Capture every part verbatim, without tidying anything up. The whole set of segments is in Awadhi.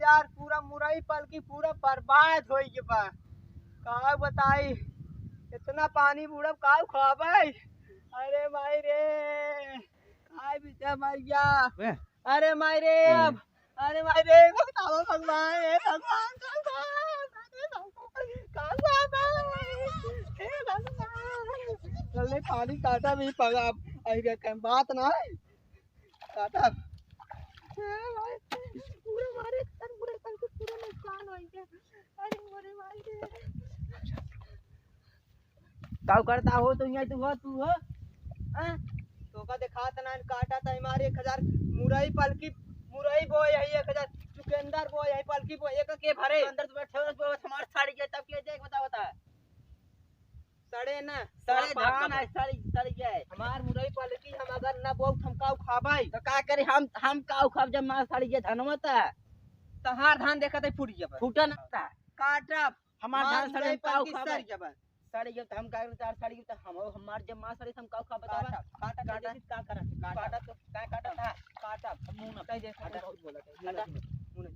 यार, पूरा मुरई पलकी पूरा बर्बाद होइ गए बा। का बताई, इतना पानी बूड़ब, का खाबै? अरे माई रे, खाए पीते मर गया। अरे माई रे, अब, अरे माई रे, बताओ भगवान, हे भगवान, भगवान, अरे भगवान, का खाबै? हे भगवान। चल, नहीं, पानी काटा भी पगा, अब आई रे, कहीं बात ना है। काटा। ए भाई, पूरा मारे, पूरा करके पूरा नुकसान होइ गया। अरे मोरे भाई रे। काउ करता हो तो यहाँ तू हो, तू हो? हाँ? तोका देखात ना काटा था हमारे एक हजार मुरई पलकी, मुरई बोए है एक हजार, चुकंदर बोए है पलकी बोए, एक के भरे। अंदर तुम्हें ठेवस बोए, हमार साड़ी के तब के देख बता, बता। सड़े ना, सड़े धान है, सड़ी, सड़ी है। हमार मुरई पलकी हम अगर ना बोउ, हम काउ खाबै? तो का करे हम, हम काउ खाब जब मार सड़ी है धनवा त? तहार धान देखत है फूट जब। फूटन त। काटब। हमार धान सड़े हम काउ खाबै? सड़ जब। सड़ी जब त हम का करे, तार सड़ी जब त हम, हमार जब मार सड़ी हम काउ खाब बतावा? काटब, काटब, काटब। का करत है? काटब। काटब तो का काटब? काटब। हम मुंह ना तय देखत है, बहुत बोलत है। मुंह ना, मुंह ना।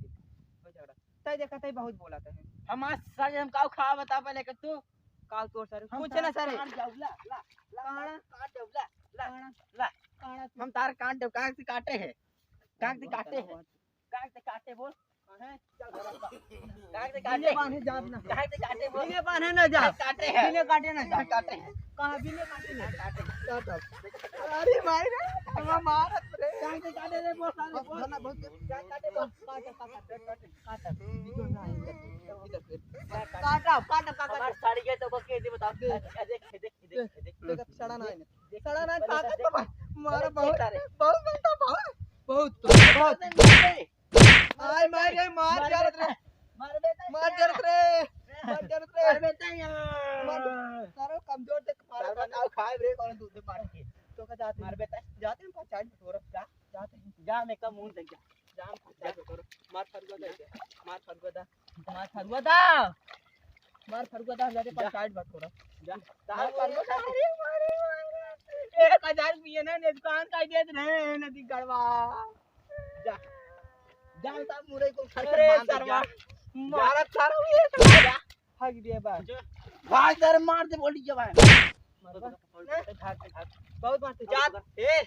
कोई झगड़ा। तय देखत है, बहुत बोलत है। हमार सड़ी हम काउ खाब बता पहले के तू? काउ तोर सरे? हम कुछ ना सरे। काट जाऊ, ला, ला, ला, काना? काट जाऊ, ला, ला, काना? ला। काना तू? हम तार काट देब, काट से काटे है। काट से काटे है। काट से काटे बोल। हैं? चल, चल, चल। काट से काटे। बिने बांधे जाब ना। काट से काटे बोल। बिने बांधे ना जा। काटे है। बिने काटे ना जा। काटे है। कहाँ बिने काटे ना? काटे। काट अब। अरे माई रे, हमार मारत रे। काट से काटे रे बोल, सारे बस, बोल। धरना बहुत। काट, काटे बोल। काट, काट, काट, काट। काटा, काटा, काटा। हमार साड़ी के तो बस के दे बता। देख। देख, देख, देख, देख। देख, सड़ा ना है। देख, सड़ा ना है, देख, ताकत देख। तो भाई, मारा देख, बहुत, देख, तारे। बहुत बेटा, बहुत, बहुत, बहुत। देख, देख। आय, मार रे, मार, मार जरत रे। बेटा, मार बेटा, मार जरत रे, मार जरत रे। मार बेटा, या। मार। सारा कमजोर देख, मारा सारा खाना। खाओ, खाए रे, कौन दूध दे मार के। तो का जाते मार हैं। बेटा। जाते हैं, पंचायत बटोरब, जा। जाते हैं। जा, मैं का मुंह देख जा। जा, हम पंचायत बटोरब। मार फरुआ दा, मार फरुआ दा, मार फरुआ दा। मार फरुआ दा, हम जाते जा। पंचायत बटोरब। जा। मार फरुआ दा। अरे, अरे, अरे। एक हजार रुपये ना, नुकसान कर देत रहे, नदी गड़वा। जा। जा, साहब, मुरई को खा के अरे, बांध दे, सरवा। जा। मारत सारा ये सरवा। जा। भाग दिया बा। जा। भाग दे रे, मार दे, बोली जा भाई। मरबा। भाग, भाग। बहुत मारते। जा। ए।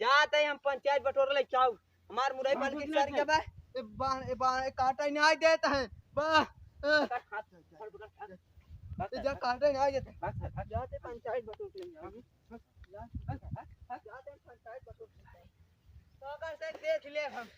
जात है हम पंचायत बटोर ले चाऊ। हमार मुरई पाल के सर के बा। ए बा, ए बा, ए काटा ही नहीं देत है। बा, ए। पकड़ हाथ, पकड़, पकड़ हाथ। ए जा काटा ही नहीं देत है। भाग, भाग। जाते पंचायत बटोर ले जाओ। भाग, भाग, भाग। जाते पंचायत बटोर ले जाओ। तो अगर से देख ले हम।